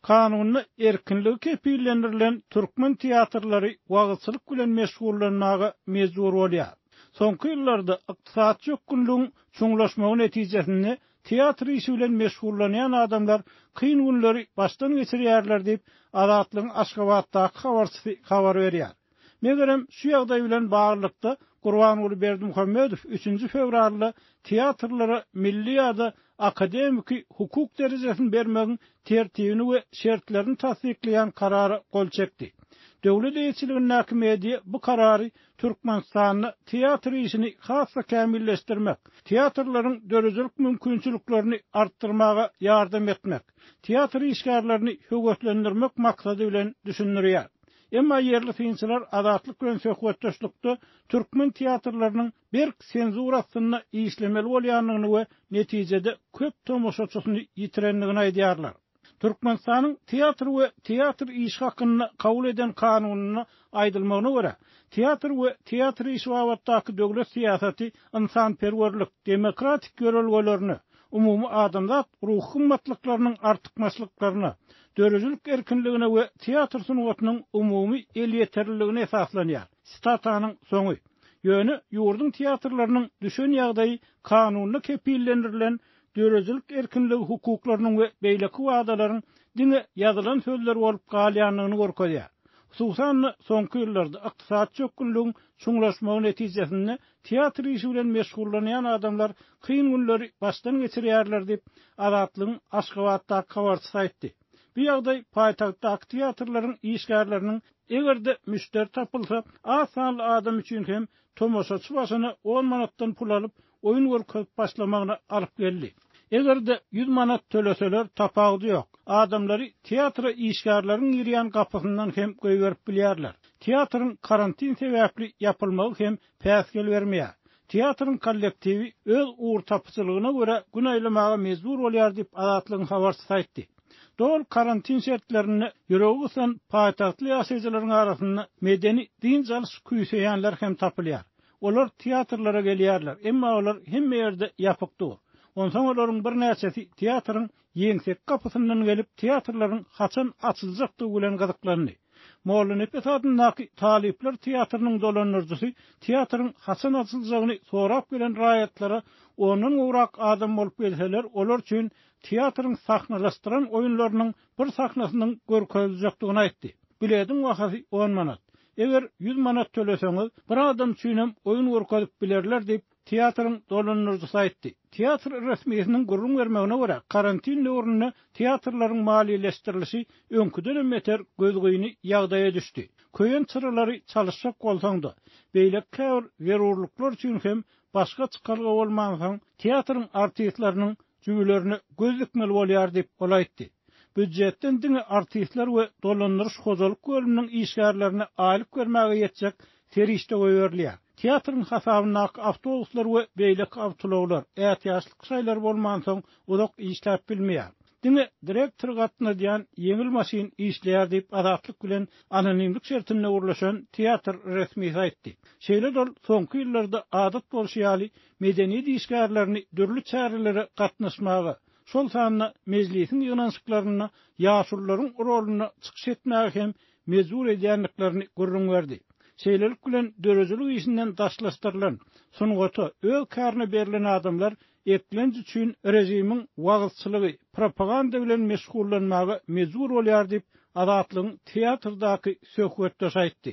Kanunda erkinligi kepillendirilen türkmen teatrlary wagyzçylyk bilen meşgullanmaga mejbur bolýar. Soňky ýyllarda ykdysady çökgünligiň çuňlaşmagy netijesinde teatr işi bilen meşgullanýan adamlar kyn günleri başdan geçirýärler diýip, Azatlygyň Aşgabatdaky habarçysy habar berýär. Megerem, şu ýagdaý bilen baglylykda, Gurbanguly Berdimuhamedow üçünji fewralda teatrlara milli ýa-da akademiki hukuk derejesini bermegiň tertibini we şertlerini tassyklaýan karara gol çekdi. Döwlet eýeçiligindäki media bu karary Türkmenistanda teatr işini has-da kämilleşdirmek, teatrlaryň döredijilik mümkinçiliklerini artdyrmaga ýardam etmek, teatr işgärlerini höweslendirmek maksady bilen düşündirýär. Emma ýerli synçylar Azatlyk bilen söhbetdeşlikde türkmen teatrlarynyň berk senzura astynda işlemeli bolýandygyny we netijede köp tomaşaçysyny ýitirendigini aýdýarlar. Türkmenistanyň Teatr we teatr işi hakynda kabul eden kanunynda aýdylmagyna görä, teatr we teatr işi babatdaky döwlet syýasaty ynsanperwerlik, demokratik ýörelgelerine, umumy adamzat ruhy gymmatlyklarynyň artykmaçlyklaryna, döredijilik erkinligine we teatr sungatynyň umumy elýeterliligine esaslanýar. Sitatanyň soňy. Ýöne ýurduň teatrlarynyň düşen ýagdaýy kanunda kepillendirilen döredijilik erkinligi hukuklarynyň we beýleki wadalaryň diňe ýazylan sözler bolup galýandygyny görkezýär. Hususan-da, soňky ýyllarda ykdysady çökgünligiň çuňlaşmagy netijesinde teatr işi bilen meşgullanýan adamlar kyn günleri başdan geçirýärler diýip, Azatlygyň Aşgabatdaky habarçysy aýtdy. Bu ýagdaý paýtagtdaky teatrlaryň işgärleriniň eger-de müşderi tapylsa, az sanly adam üçin hem tomaşaçy başyna on manatdan pul alyp, oýun görkezip başlamagyna alyp geldi. Eger-de 100 manat töleseler tapawudy ýok. Adamlary teatra işgärleriň girýän gapysyndan hem goýberip bilýärler. Teatryň karantin sebäpli ýapylmagy hem päsgel bermeýär. Teatryň kollektiwi öz ugurtapyjylygyna görä gün aýlamaga mejbur bolýar diýip, Azatlygyň habarçysy aýtdy. Doly karantin şertlerinde ýüregi gysan paýtagtly ýaşaýjylaryň arasynda medeni dynç alyş küýseýänler hem tapylýar. Olar teatrlara gelýärler, emma olar hemme ýerde ýapyk dur. Onsoň olaryň birnäçesi teatryň ýeňseki gapysyndan gelip, teatrlaryň haçan açyljakdygy bilen gyzyklandy. Mollanepes adyndaky talyplar teatrynyň dolandyryjysy teatryň haçan açyljagyny sorap gelen raýatlara ondan gowrak adam bolup gelseler, olar üçin teatryň sahnalaşdyran oýunlarynyň bir sahnasynyň görkeziljekdigini aýtdy. Bilediň bahasy on manat. Eger 100 manat töleseňiz, bir adam üçinem oýun görkezip bilerler diýip, teatryň dolandyryjysy aýtdy. Teatr resmisiniň gürrüň bermegine görä, karantin döwründe teatrlaryň maliýeleşdirilişi öňküdenem beter gözgyny ýagdaýa düşdi. Köýen çyralary çalyşjak bolsaň-da, beýleki käbir zerurlyklar üçin hem başga çykalga bolmansoň, teatryň artistleriniň jübülerine göz dikmeli bolýar diýip, ol aýtdy. Býujetden diňe artistler we dolandyryş-hojalyk bölüminiň işgärlerine aýlyk bermäge ýetjek serişde goýberilýär. Teatryň hasabyndaky awtobuslar we beýleki awtoulaglar, ätiýaçlyk şaýlary bolmansoň, uzak işläp bilmeýär. Diňe direktory gatnadýan ýeňil maşyn işleýär diýip, Azatlyk bilen anonimlik şertinde gürleşen teatr resmisi aýtdy. Şeýle-de ol soňky ýyllarda adat bolşy ýaly, medeniýet işgärlerini dürli çärelere gatnaşmaga, şol sanda Mejlisiň ýygnanyşyklarynda ýaşulularyň rolunda çykyş etmäge hem mejbur edýändiklerini gürrüň berdi. Şeýlelik bilen, döredijilik işinden daşlaşdyrylan, sungata, öz kärine berlen adamlar eklenç üçin režimiň wagyzçylygy, propaganda bilen meşgullanmaga mejbur bolýar diýip, Azatlygyň teatrdaky söhbetdeşi aýtdy.